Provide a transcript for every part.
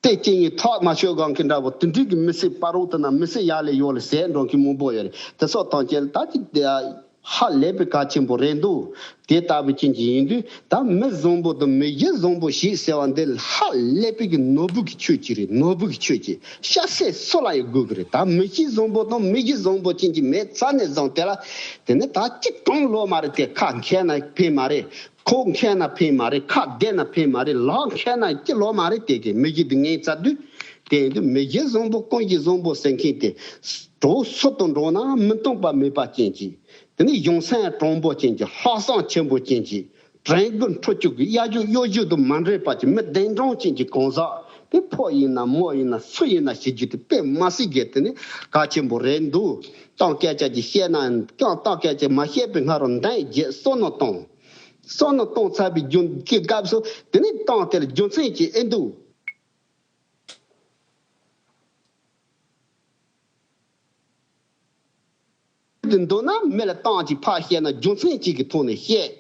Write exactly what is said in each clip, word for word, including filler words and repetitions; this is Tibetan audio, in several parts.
སྐད་ཅིག་ཡིན་ཐག་མ་ཆོད་གང་གི་འདྲ་བོ་དེ་འདྲའི་གི་མི་སེར་བར་རོགས་དེ་ན་མི་སེར་ཡར་ལས་ཡོད་ལ་ཟས་འགྲོ་མཁན་མང་པོ་ཡོད་རེད། དེ་སོགས་ཐམས་ཅད་ལ་ད་ཅི་དེ་ཧ་ལས་པའི་གལ་ཆེན་པོ་རེད་འདུག་དེ་ལྟ་བུ་ཅན་གྱི་ཡིན་དུས་ད་མི་བཟང་པོ་དང་མི་གཞི་བཟང་པོ་ཞིག་ཟེར་བ་འདི་ཧ་ལས་པའི་གི་ནོར་བུ་གི་ཆོས་ཅིག་རེད། ནོར་བུ་གི་ཆོས་ཅིག་ཤ་ཟད་སུ་ལ་ཡང་དགོས་གི་རེད། ད་མི་གཞི་བཟང་པོ་དང་མི་གཞི་བཟང་པོ་ཅན་གྱི་མེད་ཚར་ནས་བཟུང་དེ་ལ་དེ་ནི་ད་ཅི་གང་ལོ་མ་རེད། དེ་ཁ་འཁྱེར་ན་ཕན་མ་རེད། ཁོག་འཁྱེར་ན་ཕན་མ་རེད། ཁ་བསྡད་ན་ཕན་མ་རེད། ལག་འཁྱེར་ན་ཅི་ལོ་མ་རེད། དེ་གི་མི་གཞི་འདི་ངན་ཚར་དུས་དེ་ཡིན་དུས་མི་གཞི་བཟང་པོ་ཀུན་གཞི་བཟང་པོ་ཟེར་མཁན་དེ་གྲོགས་སུ་དང་འགྲོགས་ན་མི་སྟོང་པ་མེད་པ་ཅན་གྱི་དེ་ནི་གཞུང་སེམས་དྲང་པོ་ཅན་གྱི་ལྷག་བསམ་ཆེན་པོ་ཅན་གྱི་དྲན་སྐུལ་འཕྲོ་གཅོད་ཀྱི་གཡར་རྒྱུ་གཡོ་སྒྱུ་དང་མ་འདྲེས་པ་ཅིག་མི་གདན་དྲངས་ཅན་གྱི་གང་ཟག་དེ་ཕོ་ཡིན་ན་མོ་ཡིན་ན་སུ་ཡིན་ན་ཞེས་རྒྱུ་དེ་དཔེ་མ་སྲིད་གི་དེ་ནི་གལ་ཆེན་པོ་རེད་འདུག་གཏམ་སྐད་ཆ་ཅིག་བཤད་ན་གཏམ་སྐད་ཆ་མ་བཤད་པའི་སྔ་རོ་འདན་བརྒྱད་བསམ་མནོ་བཏང་། བསམ་མནོ་བཏང་ཚར་བའི་རྒྱུ་གི་སྐབས་སུ་དེ་ནི་གཏམ་དེ་ལ་རྒྱུ་མཚན་ཅིག་ཨེ་འདུག་དེ་འདུག་ན་མི་ལ་གཏམ་ཅིག་ཕར་བཤད་ན་རྒྱུ་མཚན་ཅིག་གི་ཐོག་ནས་བཤད།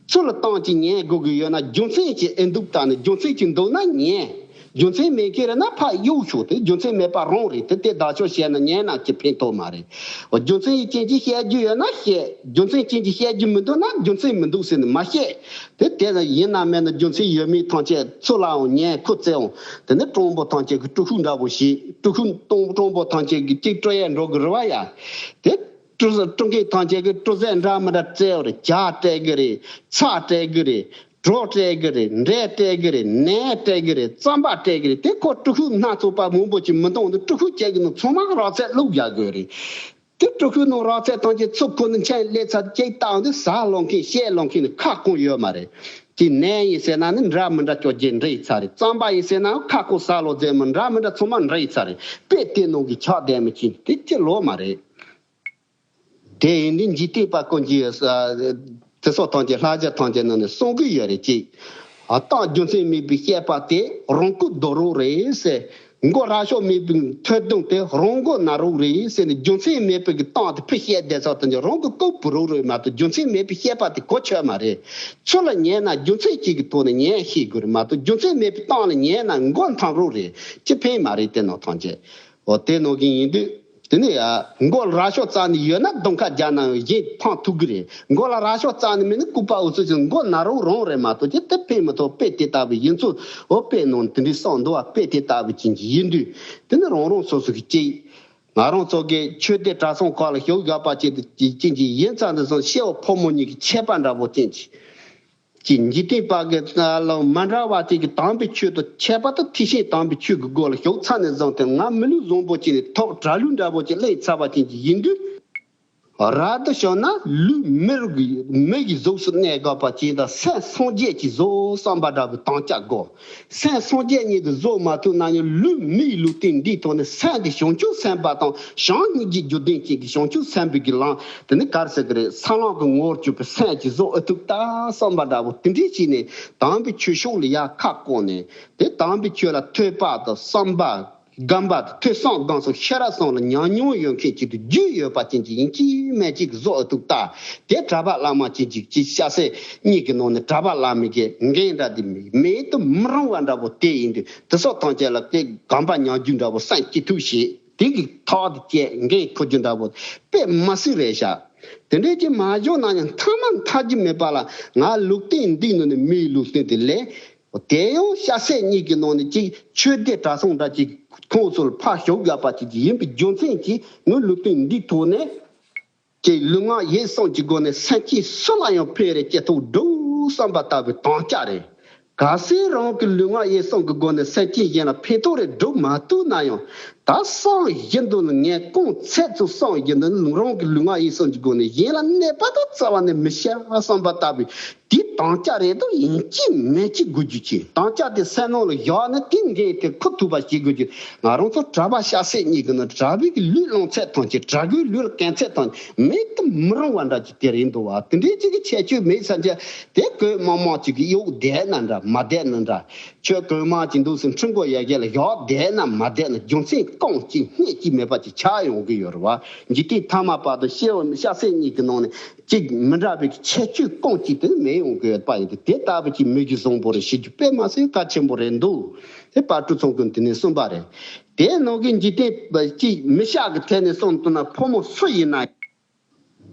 ཚུར་ལ་གཏམ་ཅིག་ཉན་དགོས་ཀྱི་ཡོད་ན་རྒྱུ་མཚན་ཅིག་ཨེ་འདུག་ད་ནི་རྒྱུ་མཚན་ཅིག་འདུག་ན་ཉན། རྒྱུ་མཚན་མེད་མཁན་རེད་ན་ཕར་གཡུག་ཤོག་དེ་རྒྱུ་མཚན་མེད་པ་རང་རེད། དེ་དེ་བདག་སྐྱོང་བྱས་ན་ཉན་ན་ཅི་ཕན་ཐོགས་མ་རེད། རྒྱུ་མཚན་ཅན་ཅིག་བཤད་རྒྱུ་ཡོད་ན་བཤད། རྒྱུ་མཚན་ཅན་ཅིག་བཤད་རྒྱུ་མི་འདུག་ན་རྒྱུ་མཚན་མི་འདུག་ཟེར་ནས་མ་བཤད། དེ་དེ་ལ་ཡིན་ན་མེད་ན་རྒྱུ་མཚན་ཡོད་མེད་ཐམས་ཅད་ཚུར་ལའང་ཉན། ཁུ་བཙལ་འོང་། དེ་ནས་དྲང་པོ་ཐམས་ཅད་ཀྱི་དཀྲུག་ཤུགས་འདྲ་པོ་བྱེད། དཀྲུག་ཤུགས་གཏོང་དྲང་པོ་ཐམས་ཅད་ཀྱི་གཅིག་དཀྲུག་ཡས་འགྲོ་གི་རེད་བ་ཡ། དེ་དཀྲུག་དཀྲུག་མཁན་ཐམས་ཅད་ཀྱི་དཀྲུག་ཟས་འདྲ་མི་འདྲ་བཙལ་བ་རེད། ཇ་སྤྲད་གི་རེད། ཚྭ་སྤྲད་གི་རེད། གྲོ་སྤྲད་གི་རེད། འབྲས་སྤྲད་གི་རེད། ནས་སྤྲད་གི་རེད། རྩམ་པ་སྤྲད་གི་རེད། དེ་ཁོ་དཀྲུག་ཤུགས་སྣ་ཚོགས་པ་མང་པོ་ཅིག་མི་གཏོང་དུས་དཀྲུག་ཤུགས་བྱེད་གི་ནོ་ཚང་མ་རག་ཚད་བླུགས་རྒྱག་དགོས་རེད། དེ་དཀྲུག་ཤུགས་ནང་རག་ཚད་ཐམས་ཅད་ཚུར་ཁོ་ནི་མཆན་སླེབས་ཚར་ཅིག་བཏང་དུས་ཟ་ལོང་མཁན་བཤད་ལོང་མཁན་ནི་ཁ་སྐོང་ཡོད་མ་རེད། དེ་ནས་ཡིན་ཟེར་ན་ནི་འདྲ་མི་འདྲ་སྐྱོ་རྒྱལ་འདྲ་ཡི་ཚ་རེད། རྩམ་པ་ཡིན་ཟེར་ན་ཁ་སྐོང་ཟ་ལོ་རྫས་མི་འདྲ་མི་འདྲ་ཚང་མ་འདྲ་ཡི་ཚ་རེད། དཔེ་དེ་ནང་གི་ཆགས་བསྡད་མི་ཅིག་དེ་ཅི་ལོ་མ་རེད། དེ་ཡིན་དུས་འཇིག་རྟེན་པ་ཀུན་གྱི་དེ་སོགས་ཐམས་ཅད་ལྷ་རྒྱལ་ཐམས་ཅད་ནང་ནས་གསུང་གི་ཡོད་རེད་ཅིག་ཨ་གཏམ་རྒྱུ་མཚན་མེད་པའི་བཤད་པ་དེ་རང་སྐུ་རྡོ་རོག་རེད་ཟེར། མགོ་ར་ཤོག་མེད་པའི་ཐོད་གདོང་དེ་རང་མགོ་ན་རོག་རེད་ཟེར་ནས་རྒྱུ་མཚན་མེད་པའི་གི་གཏམ་དེ་ཕི་བཤད་བསྡད་ཚར་དེ་འདྲ་རང་གི་སྐུ་བུ་རོག་རེད་མ་གཏོགས་རྒྱུ་མཚན་མེད་པའི་བཤད་པ་དེ་གོ་ཆོད་མ་རེད། ཚུར་ལ་ཉན་ན་རྒྱུ་མཚན་གཅིག་གི་ཐོག་ནས་ཉན་ཤེས་དགོས་རེད་མ་གཏོགས་རྒྱུ་མཚན་མེད་པའི་གཏམ་ལ་ཉན་ན་མགོ་འཐམ་རོག་རེད། ཅི་ཕན་མ་རེད་དེ་ནང་ཐམས་ཅད། འོ་དེ་ནང་གི་ཡིན་དུས། དེ་ནས་ཡ། མགོ་ལ་ར་ཤོག་རྩ་ནས་ཡོད་ན་གདོང་ཁ་རྒྱག་ན་ཡང་གཞན་ཕང་ཐུག་གི་རེད། མགོ་ལ་ར་ཤོག་རྩ་ནས་མེད་ན་ལྐུགས་པ་འུ་ཚོ་ཅིག་མགོ་ན་རོག་རང་རེད་མ་གཏོགས་ཅི་དེ་ཕན་མི་ཐོགས། དཔེ་དེ་ལྟ་བུ་ཡིན་ཚུལ་འོ་དཔེ་ནང་དེ་འདྲའི་གསུངས་འདུག་བ། དཔེ་དེ་ལྟ་བུ་ཅན་གྱི་ཡིན་དུས་དེ་ནི་རང་རང་སོ་སོ་གི་ཅིག་ང་རང་ཚོ་གི་ཆོས་སྡེ་གྲྭ་ཚང་ཁག་ལ་ཞུགས་ཡོད་པ་ཅན་དུ་ཅན་གྱི་ཡིན་ཙང་དེ་ཚོ་སྐྱེ་བོ་ཕོ་མོ་གཉིས་ཀྱི་ཁྱད་པར་འདྲ་པོ་ཅན་གྱི། ཀྱི་འཇིག་རྟེན་པ་གི་ལ་མ་འདྲ་བ་དེ་གི་དམ་པའི་ཆོས་དང་ཁྱད་པར་དུ་ཐེག་ཆེན་དམ་པའི་ཆོས་ཀྱི་སྒོ་ལ་ཞུགས་ཚར་ནས་བཟུང་སྟེ་ང་མི་ལུས་བཟང་པོ་ཅིག་ནས་ཐོག་དྲག་ལུས་འདྲ་པོ་ཅིག་ལེན་ཚར་བ་ཅན་གྱི་ཡིན་དུས། རབ་ཏུ་བྱུང་ན་ལུས་མི་རུ་གི་མི་གི་གཟུགས་སུ་གནས་དགོས་པ་ཅན་དང་སེམས་སངས་རྒྱས་ཀྱི་གཟུགས་བསམ་པ་འདྲ་བའི་དམ་བཅའ་དགོས། སེམས་སངས་རྒྱས་གཉིས་ཀྱི་གཟུགས་མ་ཐུབ་ན་ཡང་ལུས་མིའི་ལུས་རྟེན་འདིའི་ཐོག་ནས་སེམས་ཀྱི་བྱང་ཆུབ་སེམས་དཔའ་དང་བྱམས་སྙིང་རྗེ་རྒྱུ་ལྡན་ཅན་གྱི་བྱང་ཆུབ་སེམས་དཔའི་གི་ལམ་དེ་ནི་ག་རེ་ཟེར་གི་རེད། ས་ལམ་གྱི་ངོ་བོར་གྱུར་པའི་སེམས་ཀྱི་གཟུགས་ཨ་ཐུབ་ལྟ་བསམ་པ་འདྲ་བོ་དེ་འདྲའི་བྱས་ནས་དམ་པའི་ཆོས་ཕྱོགས་ལ་ཡར་ཁ་བསྐོང་ནས་དེ་དམ་པའི་ཆོས་ལ་ཐོས་པ་དང་བསམ་པ། སྒོམ་པ་དང་ཐོས་བསམ་སྒོམ་གསུམ་ཤེས་རབ་གསུམ་ལ་ཉམས་མྱོང་ཡོད་མཁན་ཅིག་ཏུ་རྒྱུས་ཡོད་པ་ཅན་གྱི་ཡིན་གཅིག་མིན་གཅིག་གི་གཟུགས་ཨ་ཐུབ་ལྟ། དེ་གྲྭ་པ་བླ་མ་ཅན་གཅིག་ཅིག་སྐྱ་སེར་གཉིས་ཀྱི་ནང་ནས་གྲྭ་པ་བླ་མའི་གི་འགན་འདྲ་དེ་མེད་དུ་མི་རུང་བ་འདྲ་པོ་དེ་ཡིན་དུས་དེ་སོགས་ཐམས་ཅད་ལ་དེ་སྒོམ་པ་ཉམས་རྒྱུ་འདྲ་པོ་སེམས་སྐྱིད་ཐུབ་བྱེད། དེ་གི་ཐག་དེ་བཅད་འགན་འཁུར་རྒྱུ་འདྲ་པོ་དཔེ་མ་སྲིད་རེད་ཤག་དེ་འདྲའི་ཅིག་མ་བྱུང་ན་ཡང་མཐའ་མ་མཐའ་རྒྱུ་མེད་པ་ལ་ང་ལུས་རྟེན་འདིའི་ནང་ནས་མིའི་ལུས་རྟེན་དེ་ལེན། དེ་ཡང་སྐྱ་སེར་གཉིས་ཀྱི་ནང་ནས་གཅིག་ཆོས་སྡེ་གྲྭ་ཚང་འདྲ་གཅིག་ཁོང་ཚོར་ཕར་ཞུགས་ཡག་པ་ཅིག་ཡིན་པའི་རྒྱུ་མཚན་གྱིས་ངའི་ལུས་རྟེན་འདིའི་ཐོག་ནས་ཀྱི་ལུས་ངག་ཡིད་གསུམ་གྱི་སྒོ་ནས་སེམས་ཅན་སུ་ལ་ཡང་ཕན་རེ་སྐྱེ་ཐུབ་འགྲོ་བསམ་པ་ལྟ་བུའི་དམ་བཅའ་རེད། གལ་སྲིད་རང་གི་ལུས་ངག་ཡིད་གསུམ་གྱི་སྒོ་ནས་སེམས་ཅན་གཞན་ལ་ཕན་ཐོགས་རེ་སྒྲུབ་མ་ཐུབ་ན་ཡང་ད་སང་བཞིན་དུ་ངས་གང་ཚད་ཚུལ་སང་བཞིན་དུ་རང་གི་ལུས་ངག་ཡིད་གསུམ་གྱི་སྒོ་ནས་གཞན་ལ་གནོད་པ་དང་རྩ་བ་ནས་མི་བྱ་བསམ་པ་ལྟ་བུའི་དེ་དམ་བཅའ་རེད་དོ། ཡིན་གཅིག་མིན་གཅིག་དགོས་རྒྱུ་ཅིག་དམ་བཅའ་དེ་སེམས་ནང་ལ་བཞག་ནས་དེ་འགན་དེ་འཁུར་ཐུབ་པ་བྱེད་དགོས་རྒྱུ། ང་རང་ཚོ་གྲྭ་པ་སྐྱ་སེར་གཉིས་ཀྱི་ནང་གྲྭ་པའི་གི་ལུས་བླང་ཚད་ཐམས་ཅད་གྲྭ་རྒན་ལུས་ལ་གན་ཚད་ཐམས་ཅད་མེད་དུ་མི་རུང་བ་འདྲ་ཅིག་དེ་རེད་འདུག་བ། དེ་འདྲའི་ཅིག་གི་ཁྱད་ཆོས་མེད་ས་ཆ་དེ་གོས་མང་མང་ཅིག་གི་གཡུག་བསྡད་ན་འདྲ་མ་བསྡད་ན་འདྲ། ཁྱོད་གོས་མང་ཅིག་འདུག་སེ་ཁྲི་མགོ་ཡ་གྱལ་ལ་བཞག་བསྡད་ན་མ་བསྡད་ན་རྒྱུ་མཚན་ རྐང་གཅིག་སྣེ་གཅིག་མེད་པ་ཅིག་ཆགས་ཡོང་གི་ཡོད་རེད་བ། འཇིག་རྟེན་ཐ་མ་བར་དུ་སྐྱེ་བ་སྐྱ་སེར་གཉིས་ཀྱི་ནང་ནས་གཅིག་མི་འདྲ་བའི་ཁྱད་ཆོས་རྐང་གཅིག་དེ་ནི་མེད་ཡོང་གི་ཡོད་པ་ཡིན་ཏེ། དེ་ལྟ་བུ་གྱི་མི་གི་བཟང་པོ་རེད་ཞུ་རྒྱུ་དཔེ་མ་སྲིད་གལ་ཆེན་པོ་རེད་འདུག་དེ་དཔལ་སྤྲུལ་ཚང་ཀུན་དེ་ནས་གསུངས་པ་རེད། དེའི་ནང་གི་འཇིག་རྟེན་གཅིག་མི་ཤ་གི་ཐད་ནས་གསུངས་འདུག་ན། ཕོ་མོ་སུ་ཡིན་ན།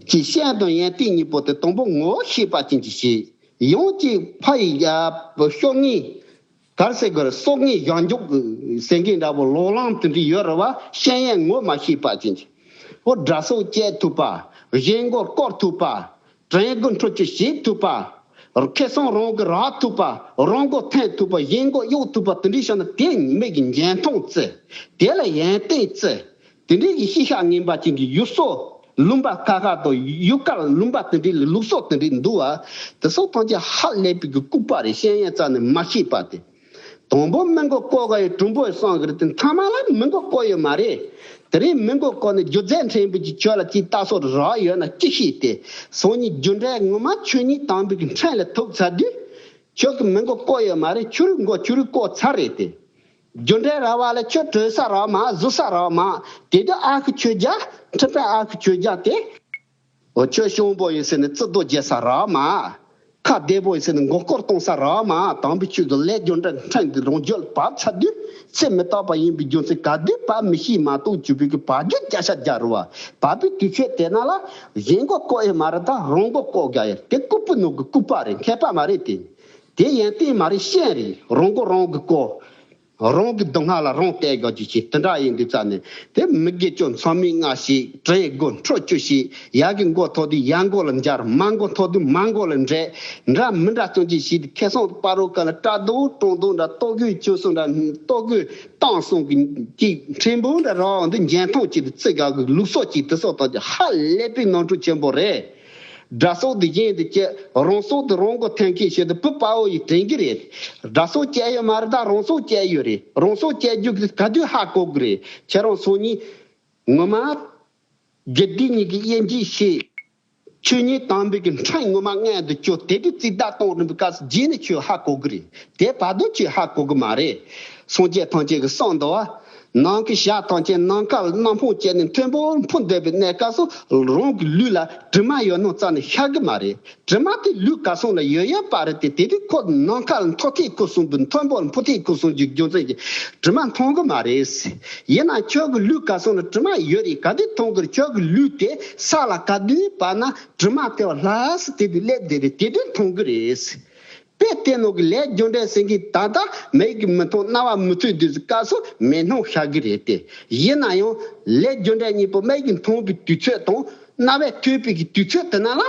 ཀྱི་སྤྱན་དང་ཡོན་ཏན་གཉིས་པོ་དེ་དང་པོ་ངོ་ཤེས་པ་ཅན་གྱི་ཞིག་ཡང་གཅིག་ཕ་ཡི་ཡ་ཤོག་ངེས་གར་སེ་གར་སོག་ངེས་ཡང་འཇོག་ཟེར་མཁན་འདྲ་པོ་ལོག་ལམ་དེ་འདྲ་ཡོད་རེད་བ། སྤྱན་ཡོན་ངོ་མ་ཤེས་པ་ཅན་གྱི། འོ་དགྲ་སྲོག་བཅད་ཐུབ་པ། གཞན་མགོ་སྐོར་ཐུབ་པ། བྲན་གི་འཕྲོག་རྒྱུ་བྱེད་ཐུབ་པ། ཁེ་བཟང་རང་གི་རག་ཐུབ་པ། རང་མགོ་ཐོན་ཐུབ་པ། གཞན་མགོ་གཡོག་ཐུབ་པ་དེ་འདྲ་བྱུང་ན་དེ་མི་གི་འཇོན་ཐང་བརྩི། དེ་ལ་ཡོན་ཏན་བརྩི། དེ་འདྲའི་གི་ཤེས་བྱ་ངན་པ་ཅན་གྱི་ཡུལ་སྲོལ་ལུང་པ་ཁ་ཁ་དང་ཡུལ་དཀར་ལུང་པ་དེ་འདྲའི་ལུགས་སྲོལ་དེ་འདྲའི་འདུག་བ། དེ་སོགས་ཐམས་ཅད་ཧ་ལས་པའི་གི་ལྐུགས་པ་རེད། སྤྱན་ཡོན་རྩ་ནས་མ་ཤེས་པ་དེ། དང་པོ་མི་མགོ་བསྐོར་ག་ཡི་དྲུང་པོ་ཡི་སང་གི་རེད་དེ། མཐའ་མ་ལ་མི་མགོ་བསྐོར་ཡོད་མ་རེད། དེ་རིང་མི་མགོ་བསྐོར་ནས་རྒྱུ་རྫས་ཕྲན་བུ་ཅིག་ཁྱོད་ལ་ཅིག་ལྟ་སོགས་རག་ཡོད་ན་ཅི་ཤེས་ཏེ། སང་ཉིན་རྒྱུ་འབྲས་ངོ་མ་ཆོས་ཉིད་དམ་པའི་གི་ཕྲན་ལ་ཐུག་ཚར་དུས། ཁྱོད་ཀྱི་མི་མགོ་བསྐོར་ཡོད་མ་རེད། ཁྱོད་རང་མགོ་ཁྱོད་རང་བསྐོར་ཚར་རེད་དེ། རྒྱུ་འབྲས་རག་པ་ལ་ཁྱོད་བྲོས་ས་རག་མ། བཟོ་ས་རག་མ། དེ་དུས་ཨ་ཁུ་ཆོས་རྒྱལ་ཁྲི་པའི་ཨ་ཁུ་ཆོས་རྒྱལ་དེ། འོ་ཁྱོད་ཤོང་པོ་ཡིན་ཟེར་ནས་རྩི་རྡོ་རྒྱས་ས་རག་མ། ཁ་བདེ་པོ་ཡིན་ཟེར་ནས་མགོ་སྐོར་གཏོང་ས་རག་མ། དམ་པའི་ཆོས་ཀྱི་ལས་རྒྱུ་འབྲས་ཕྲན་གྱི་རང་རྒྱུད་བབས་ཚར་དུས་ཚེ་མི་རྟག་པ་ཡིན་པའི་རྒྱུ་མཚན་ག་དུས་བབས་མི་ཤེས་མ་གཏོགས་བཅུ་པའི་གི་བབས་རྒྱུ་བརྒྱ་ཆ་བརྒྱ་རེད་བ། བབས་པའི་དུས་ཚོད་དེ་ན་ལ་གཞན་མགོ་བསྐོར་ཡོད་མ་རེད། ད་རང་མགོ་བསྐོར་དགོས་ཡོད་དེ། ལྐུགས་པའི་ནང་གི་ལྐུགས་པ་རེད། མཁས་པ་མ་རེད་དེ། དེ་ཡོན་ཏན་མ་རེད། སྤྱན་རེད། རང་མགོ་རང་གིས་བསྐོར། རང་གི་སྡུག་བསྔལ་ལ་རང་གཏད་དགོས་རྒྱུ་ཞིག་དེ་འདྲ་ཡིན་དུས་ཙ་ནས། དེ་མི་དགེ་བཅུ་མཚམས་མེད་ལྔ་ཞིག་བྲན་གི་འཕྲོག་རྒྱུ་ཞིག་ཡ་གི་མགོ་ཐོག་དུས་ཡ་མགོ་ལ་འབྱར། མ་མགོ་ཐོག་དུས་མ་མགོ་ལ་འབྲད། འདྲ་མི་འདྲ་བཙོང་རྒྱུ་ཞིག་ཁེ་བཟང་སྤ་རོ་ཀ་ལ་སྐྲ་རྡོ་བཀྲོང་རྡོ་འདྲ་ལྟོ་གོས་བཅུ་གསུམ་འདྲ་ལྟོ་གོས་བཏང་སོང་གི་ཅིག་ཕྲན་བུ་འདྲ་རང་འདི་འཇོན་ཐང་ཅིག་ཏུ་བརྩི་དགོས་གི་ལུགས་སྲོལ་ཅིག་དེ་སོགས་དང་ཧ་ལས་པའི་ནོར་འཁྲུལ་ཆེན་པོ་རེད། དགྲ་སྲོག་དེ་གཞན་དུ་སྐྱེ། རང་སྲོག་དེ་རང་མགོ་ཐོན་མཁན་ཞིག་དེ་བུ་དཔའ་བོ་ཡི་དྲན་གྱི་རེད། དགྲ་སྲོག་སྐྱེ་ཡོད་མ་རེད། ད་རང་སྲོག་སྐྱེ་ཡོད་རེད། རང་སྲོག་སྐྱེ་རྒྱུ་གི་ག་དུས་ཧ་གོ་གི་རེད། ཁྱེད་རང་སང་ཉིན་ངོ་མ་དགེ་སྡིག་གཉིས་ཀྱི་དབྱེ་འབྱེད་ཤེས། ཆོས་ཉིད་དམ་པའི་གི་ཕྲན་ངོ་མ་མངོན་དུ་གྱུར། དེ་དུས་རྩིས་བརྡ་གཏོང་རིམ་པའི་སྐབས་སུ་རྗེས་ནས་ཁྱོད་ཧ་གོ་གི་རེད། དེ་བར་དུ་ཁྱོད་ཧ་གོ་གི་མ་རེད། སངས་རྒྱས་ཐམས་ཅད་ཀྱི་གསུངས་འདུག་བ། ནམ་མཁའི་བྱ་ཐམས་ཅད་ནམ་མཁའ་ལ་སྣ་ཕུང་བཅད་ནས་མཐོན་པོར་འཕུར་འདོད་པའི་གནས་སྐབས་སུ་རང་གི་ལུས་ལ་དྲི་མ་ཡོད་ནོ་རྩ་ནས་ཤར་གི་མ་རེད། དྲི་མ་དེ་ལུས་ག་སོང་ལ་ཡོད་ཡོད་པ་རེད་དེ། དེ་དུས་ཁོ་ནམ་མཁའ་ལ་མཐོ་ཐལ་ཁུ་སོང་བའི་མཐོན་པོ་ལ་འཕུར་ཐལ་ཁུ་སོང་རྒྱུ་རྒྱུ་མཚན་གྱིས་དྲི་མ་མཐོང་གི་མ་རེད། ཡིན་ན་ཁྱོད་ཀྱི་ལུས་ག་སོང་ལ་དྲི་མ་ཡོད་རེད། ག་དུས་མཐོང་གི་རེད། ཁྱོད་ཀྱི་ལུས་དེ་ས་ལ་ག་དུས་བབས་ན་དྲི་མ་དེ་བ་ལྷ་སི་དེ་དུས་སླེབས་བསྡད་རེད། དེ་དུས་མཐོང་གི་རེད། དཔེ་དེ་ནང་གི་ལས་རྒྱུ་འབྲས་ཟེར་མཁན་ད་ལྟ་མིག་གིས་མི་མཐོང་། རྣ་བ་མི་ཐོས་དུས་སུ་སྐབས་སུ་མེད་སྣང་ཤར་གི་རེད་དེ། ཡིན་ན་ཡང་ལས་རྒྱུ་འབྲས་གཉིས་པོ་མིག་གིས་མཐོང་བའི་དུས་ཚོད་དང་རྣ་བས་ཐོས་པའི་གི་དུས་ཚོད་དེ་ན་ལ་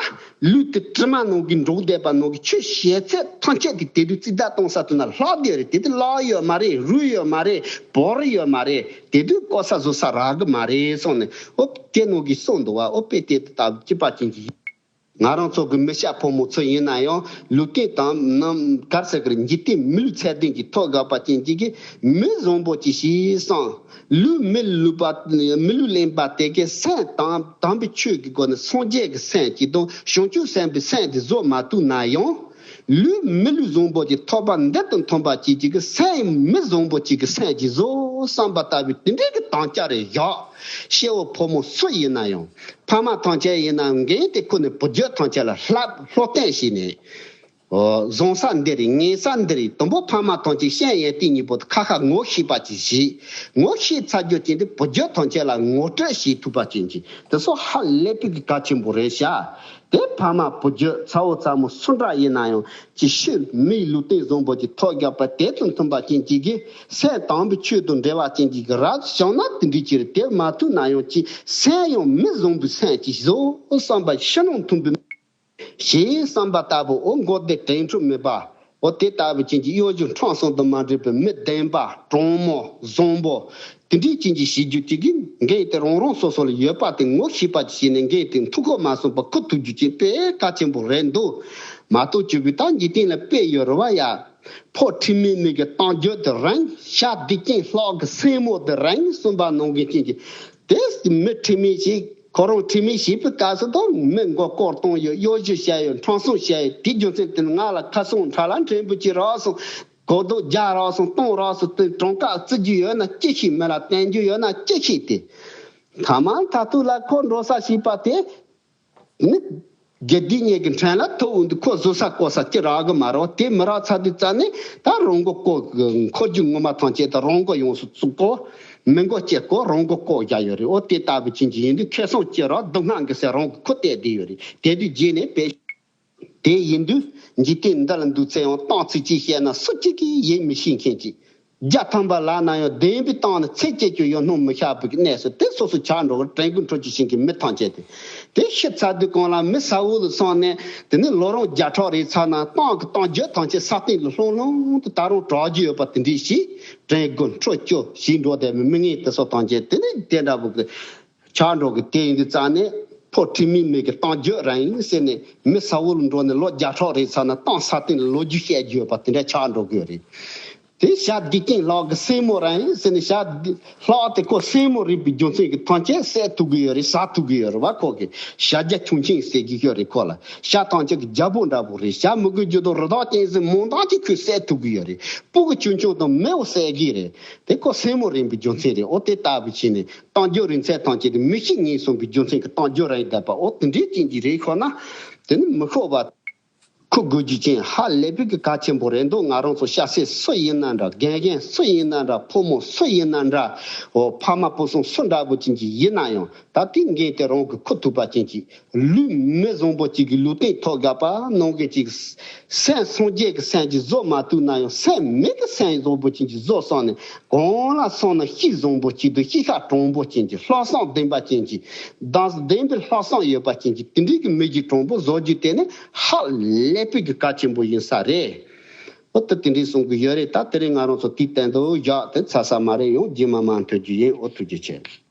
ལུས་དེ་དྲི་མ་ནང་གི་འགྲོགས་བསྡད་པ་ནང་གི་ཆོས་བཤད་ཚད་ཐམས་ཅད་དེ་དེ་དུས་རྩིས་བརྡ་གཏོང་ས་དེ་ན་ལྷག་བསྡད་རེད། དེ་དུས་ལག་ཡོད་མ་རེད། རུས་ཡོད་མ་རེད། བོར་ཡོད་མ་རེད། དེ་དུས་བཀོལ་ས་བཟོ་ས་རག་གི་མ་རེད་གསུངས་ནས། ཨོ་དེ་ནང་གི་གསུངས་འདུག་བ། ཨོ་དཔེ་དེ་ལྟ་བུ་སྐྱིད་པ་ཅན་གྱི། ང་རང་ཚོ་གི་མི་སྐྱ་ཕོ་མོ་ཚོ་ཡིན་ན་ཡང་ལུས་རྟེན་དང་ནམ་གར་ཟེར་གི་རེད། འཇིག་རྟེན་མི་ལུས་ཚད་ལྡན་གྱི་ཐོག་དགག་པ་ཅན་གཅིག་གིས་མི་བཟང་པོ་ཅིག་ཞིག་སང་ལུས་མི་ལུས་པ་མི་ལུས་ལེན་པ་དེ་གའི་སེམས་དང་དམ་པའི་ཆོས་ཀྱི་སྒོ་ནས་སངས་རྒྱས་ཀྱི་སེམས་ཅིག་དང་བྱང་ཆུབ་སེམས་དཔའི་སེམས་དེ་བཟོ་མ་ཐུབ་ན་ཡང་། ལུས་མི་ལུས་བཟང་པོ་ཅིག་ཐོབ་པ་འདི་དང་མཐུན་པ་ཅིག་གཅིག་གི་སེམས་མི་བཟང་པོ་ཅིག་གི་སེམས་ཅིག་བཟོ་བསམ་པ་ལྟ་བུའི་དེ་འདྲའི་གི་དམ་བཅའ་རེ་བཞག་སྐྱེ་བོ་ཕོ་མོ་སུ་ཡིན་ན་ཡང་། ཕ་མ་ཐམས་ཅད་ཡིན་ན་འགན་དེ་ཁུར་ནས་བུ་རྒྱུད་ཐམས་ཅད་ལ་བསླབ་སློབ་སྟོན་བྱས་ནས། ཨོ། བཟང་ས་འདི་རེད། ངན་ས་འདི་རེད། དང་པོ་ཕ་མ་ཐམས་ཅད་སྤྱན་ཡོན་ཏན་གཉིས་པོ་དེ་ཁ་ཁ་ངོ་ཤེས་པ་ཅིག་བྱེད། ངོ་ཤེས་ཚར་རྒྱུ་ཅན་དེ་བུ་རྒྱུད་ཐམས་ཅད་ལ་ངོ་སྤྲོད་བྱེད་ཐུབ་པ་ཅན་གྱི་དེ་སོགས་ཧ་ལས་པའི་གི་གལ་ཆེན་པོ་རེད་ཤག་དེ་ཕ་མ་བུ་རྒྱུད་ཚ་བོ་ཚ་མོ་སུ་འདྲ་ཡིན་ན་ཡང་ཅིག་ཤི་མིའི་ལུས་རྟེན་བཟང་པོ་ཅིག་ཐོབ་རྒྱག་པ་དེ་དང་མཐུན་པ་ཅན་གཅིག་གིས་སེམས་དམ་པའི་ཆོས་དང་འབྲེལ་བ་ཅན་གཅིག་གི་རབ་བྱུང་ན་དེ་འདྲའི་ཅིག་རེད། དེ་མ་ཐུབ་ན་ཡང་ཅིག་སེམས་ཡང་མི་བཟང་པོའི་སེམས་ཅིག་བཟོ་བསམ་པ་ཕྱི་ནང་མཐུན་པའི་ཞེས་བསམ་པ་ལྟ་བུ། འོ་མགོ་བདེ་དྲན་འཕྲོ་མེད་པ། འོ་དེ་ལྟ་བུ་ཅན་གྱི་གཡོ་སྒྱུ་ཁྲམ་གསུམ་དང་མ་འདྲེས་པའི་མི་བདེན་པ་དྲང་མོ་བཟང་པོ། དེ་འདྲའི་ཅན་གྱི་བྱེད་རྒྱུ་ཅིག་གིས་འགན་དེ་རང་རང་སོ་སོ་ལ་ཡོད་པ་དེ་ངོ་ཤེས་པ་ཅིག་བྱས་ནས་འགན་དེ་མཐུ་འཁོར་མ་སོང་པ་འཁུར་ཐུབ་རྒྱུ་ཅིག་དཔེ་གལ་ཆེན་པོ་རེད་འདུག་མ་གཏོགས་ཅིག་པུས་ད་འཇིག་རྟེན་ལ་དཔེ་ཡོད་རེད་བ་ཡ། ཕོ་ཁྲིམས་མེད་མི་གི་གཏམ་རྒྱུད་དེ་རིང་། ཤ་སྡིག་ཅན་ལྷག་གི་སེན་མོ་དེ་རིང་གསུངས་པ་ནང་བཞིན་ཅན་གྱི། དེ་མི་ཁྲིམས་མེད་ཞིག་ཁོ་རང་ཁྲིམས་མེད་བྱེད་པའི་སྐབས་སུ་དང་མི་མགོ་སྐོར་གཏོང་ཡོད། གཡོ་སྒྱུ་བྱ་ཡོད། ཁྲམ་གསུམ་བྱ་ཡོད། དེའི་རྒྱུ་མཚན་དེ་ནི་ང་ལ་ཁ་སང་ཁྲ་ལ་ཕྲན་བུ་ཅིག་རག་སོང་། གོ་རྡོ་རྒྱག་རོགས་སོང་གཏོང་རོགས་སོང་དེ་གྲངས་ཀ་བརྩི་རྒྱུ་ཡོད་ན་ཅི་ཤེས། མི་ལ་བསྟན་རྒྱུ་ཡོད་ན་ཅི་ཤེས་ཏེ། ཐ་མ་མཐར་ཐུག་ལ་ཁོ་འགྲོ་ས་ཤེས་པ་དེ་ནི། དགེ་སྡིག་གཉིས་ཀྱི་འཕྲིན་ལ་ཐུག་འོང་དུས་ཁོ་བཟོད་ས་བཀོལ་ས་ཅི་རག་གི་མ་རེད། དེ་མི་རག་ཚར་དུས་རྩ་ནས་ད་རང་མགོ་བཀོག་འཁོར་རྒྱུག་ངོ་མ་ཐམས་ཅད་ད་རང་མགོ་ཡོངས་སུ་བཙུགས་གོ། མི་མགོ་སྐྱེ་གོ་རང་མགོ་བཀོག་བཞག་ཡོད་རེད། འོ་དེ་ལྟ་བུ་ཅན་གྱི་ཡིན་དུས་ཁེ་བཟང་སྐྱེ་རོགས་སྡུག་བསྔལ་གི་ཟེར་རང་གི་ཁུ་བལྟས་བསྡད་ཡོད་རེད། དེ་དུས་རྗེས་ནས་དཔེ། དེ་ཡིན་དུས་འཇིག་རྟེན་འདི་ལ་འདུག་ཚེ་ཡང་སྟངས་ཚིག་ཅིག་བཤད་ན་སུ་གཅིག་གིས་ཡིད་མི་ཆེས་མཁན་ཅིག་བརྒྱ་ཐམ་པ་ལབ་ན་ཡང་བདེན་པའི་སྟེང་ནས་ཚིག་གཅིག་ཀྱང་ཡང་སྣང་མི་ཤར་བའི་གནས་སུ་དེ་སོ་སོ་ཆགས་འགྲོ་གི། དྲན་སྐུལ་འཕྲོད་ཀྱི་ཤིང་གི་མི་ཐམས་ཅད་དེ། དེ་ཤི་ཚར་དུས་གང་ལ་མི་ས་འོག་ལ་སོང་ནས་དེ་ནི་ལོ་རང་བརྒྱ་ཕྲག་རེ་ཚར་ན་སྟངས་ཀྱི་སྟངས་རྒྱུ་ཐམས་ཅད་ས་སྟེང་ལ་ལྷུང་ལྷུང་དུ་ད་རུང་གྲགས་རྒྱུ་ཡོད་པ་དེ་འདྲའི་ཞིག་དྲན་སྐུལ་འཕྲོད་སྐྱོ་ཞིག་འགྲོ་བསྡད་པའི་མི་ངན་དེ་ཚོ་ཐམས་ཅད་དེ་ནི་དེ་འདྲ་བོ་གི་ཆགས་འགྲོ་གི། དེ་ཡིན་དུས་རྩ་ནས་ཕོ་ཁྲིམས་མེད་མི་གི་སྟངས་རྒྱུ་རང་ཡིན་ཟེར་ནས་མི་ས་འོག་ལ་འགྲོ་ནས་ལོ་བརྒྱ་ཕྲག་རེ་ཚར་ན་སྟངས་ས་སྟེང་ལ་ལོ་རྒྱུས་བཤད་རྒྱུ་ཡོད་པ་དེ་འདྲ་ཆགས་འགྲོ་གི་ཡོད་རེད། དེ་ཞྭ་སྡིག་ཅན་ལག་གི་སེན་མོ་རང་ཡིན་ཟེར་ནས་ཞྭ་སྡིག་ལྷག་དེ་ཁོ་སེན་མོ་རིག་པའི་རྒྱུ་མཚན་གྱིས་ཐམས་ཅད་བསད་ཐུབ་གི་ཡོད་རེད། ཟ་ཐུབ་གི་ཡོད་རེད་བ། ཁོ་གི་ཞྭ་རྒྱ་ཁྱུང་ཆེན་ཟེར་གི་ཡོད་རེད། ཁོ་ལ་ཞྭ་ཐམས་ཅད་ཀྱི་རྒྱལ་པོ་འདྲ་པོ་རེད། ཞྭ་མི་དགོས་རྒྱུ་དང་རི་དྭགས་ཅན་ཟེར་མང་དག་ཅིག་ཁོས་བསད་ཐུབ་གི་ཡོད་རེད། སྤུ་གུ་ཆུང་ཆུང་དང་མེའོ་བསད་གི་རེད། དེ་ཁོ་སེན་མོ་རིག་པའི་རྒྱུ་མཚན་རེད། འོ་དེ་ལྟ་བུ་བྱས་ནས་སྟངས་རྒྱུ་རིག་ཚད་ཐམས་ཅད་དེ་མི་ཤེས་ངན་སོང་བའི་རྒྱུ་མཚན་གྱིས་སྟངས་རྒྱུ་རང་ཡིན་བསྡད་པ། འོ་དེ་འདྲའི་ཅན་གྱི་རེད། ཤོག་ན་དེ་ནི་མི་ཤོག་པ། ཁུ་དགོས་རྒྱུ་ཅན་ཧ་ལས་པའི་གི་གལ་ཆེན་པོ་རེད་འདུག་ང་རང་ཚོ་སྐྱ་སེར་སུ་ཡིན་ན་འདྲ། རྒན་རྒན་སུ་ཡིན་ན་འདྲ། ཕོ་མོ་སུ་ཡིན་ན་འདྲ། འོ་ཕ་མ་བུ་ཚང་སུ་འདྲ་པོ་ཅན་གྱི་ཡིན་ན་ཡང་ད་ལྟའི་འགན་དེ་རང་གི་ཁུ་ཐུག་པ་ཅན་གྱི་ལུས་མི་བཟང་པོ་ཅིག་གི་ལུས་རྟེན་ཐོག་རྒྱབ་པ་ནང་གི་ཅིག་སེམས་སངས་རྒྱས་ཀྱི་སེམས་ཀྱིས་བཟོ་མ་ཐུབ་ན་ཡང་སེམས་མི་གི་སེམས་བཟང་པོ་ཅན་གྱིས་བཟོ་སོང་ནས་གང་ལ་སོང་ན་ཤི་བཟང་པོ་ཅིག་དང་ཤི་ཁ་དྲང་པོ་ཅན་གྱི་ལྷག་བསམ་ལྡན་པ་ཅན་གྱི་བདག་ལྡན་པའི་ལྷག་བསམ་ཡོད་པ་ཅན་གྱི་དེ་འདྲའི་གི་མི་གི་དྲང་པོ་བཟོ་རྒྱུ་དེ་ནི་ཧ་ལས་པའི་གི་གལ་ཆེན་པོ་ཡིན་ས་རེད། འོ་ད་དེ་འདྲའི་གསུང་གི་ཡོད་རེད། ད་དེ་རིང་ང་རང་ཚོ་དེའི་སྟེང་དུ་བཞག་དེ་ཚར་ས་མ་རེད། ཡང་རྗེས་མ་མར་ཐོན་རྒྱུ་ཡིན། འོ་ཐུགས་རྗེ་ཆེ།